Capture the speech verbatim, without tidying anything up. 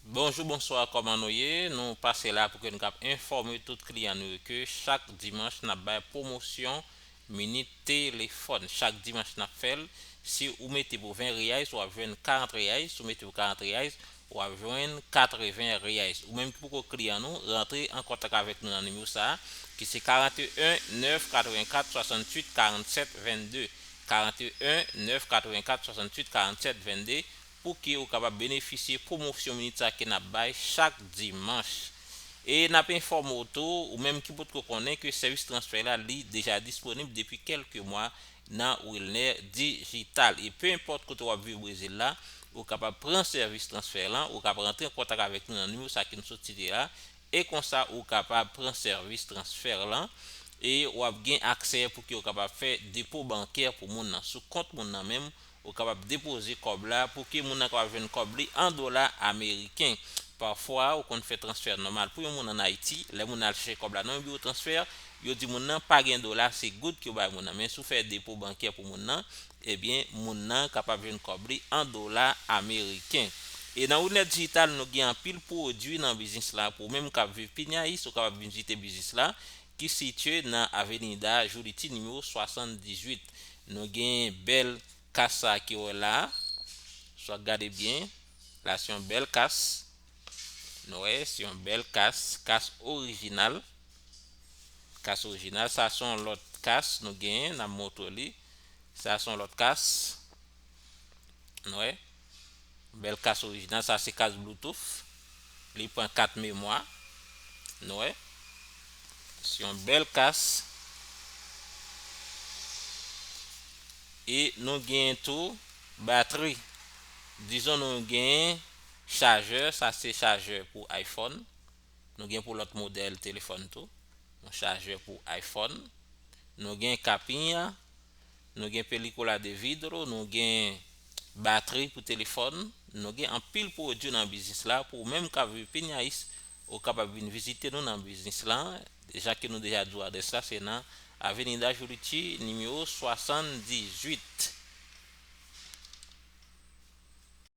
Bonjou, bonswa, kòman nou ye? Nou pase la pou ke nou kab enfòme tout kliyan nou yo ke chak dimanch n ap bay pwomosyon minit telefòn. Chak dimanch n ap fè l. Si ou mete pou ven reais, w ap jwenn karant reais. Si ou mete pou karant reais, w ap jwenn katreven reais. Ou menm ki poko kliyan nou, rantre an kontak avèk nou nan nimewo sa a, ki se karant e en nèf katrevenkat swasanntuit karannsèt vennde. Karant e en nèf katrevenkat swasanntuit karannsèt vennde, pou ke ou kapab benefisye pwomosyon minit sa ke n ap bay chak dimanch. E n ap enfòme w tou, ou menm ki potko konnen, ke sèvis transfè la, li deja disponib depi kèlke mwa nan Wilner Digital. E pe enpòt kote w ap viv Brezil la, ou kapab pran sèvis transfè lan, ou kapab rantre an kontak avèk nou nan nimewo sa ke nou sot site la, e konsa ou kapab pran sèvis transfè lan, e w ap gen aksè pou ke w kapab fè depo bankè pou moun nan. Sou kont moun nan menm, ou kapab depoze kòb la pou ke moun nan kapab jwenn kòb li an dola ameriken. Pafwa, ou konn fè transfè nòmal pou yon moun ann Ayiti, lè moun nan al chèche kòb la nan yon biwo transfè, yo di moun nan pa gen dola, se goud ke yo bay moun nan. Men si w fè depo bankè pou moun nan, ebyen, moun nan kapab jwenn kòb li an dola ameriken. E nan Wilner Digital, nou gen anpil pwodui nan biznis la. Pou ou menm k ap viv Pinhais, ou kapab vin vizite biznis la, ki sitiye nan Avenida Joliti nimewo swasanndizuit. Nou gen bèl kas sa a ki w wè la a. Si w ap gade byen, la se yon bèl kas. Nou wè, se yon bèl kas, kas orijinal. Kas orijinal, sa se yon lòt kas nou genyen, n ap montre w li. Sa se yon lòt kas. Nou wè. Bèl kas orijinal, sa se kas Bluetooth. Li pran kat memwa. Nou wè. Se yon bèl kas. E nou genyen tou batri. Dizon nou genyen chajè, sa se chajè pou iPhone. Nou gen pou lòt modèl telefòn tou. Yon chajè pou iPhone. Nou gen kapinya. Nou gen película de vidro, nou gen batri pou telefòn, nou gen anpil pwodui nan biznis la. Pou ou menm k ap viv Pinhais, ou kapab vin vizite nou nan biznis la. Deja ke nou deja di w adrès la, se nan Avenida Joliti, nimewo swasanndizuit.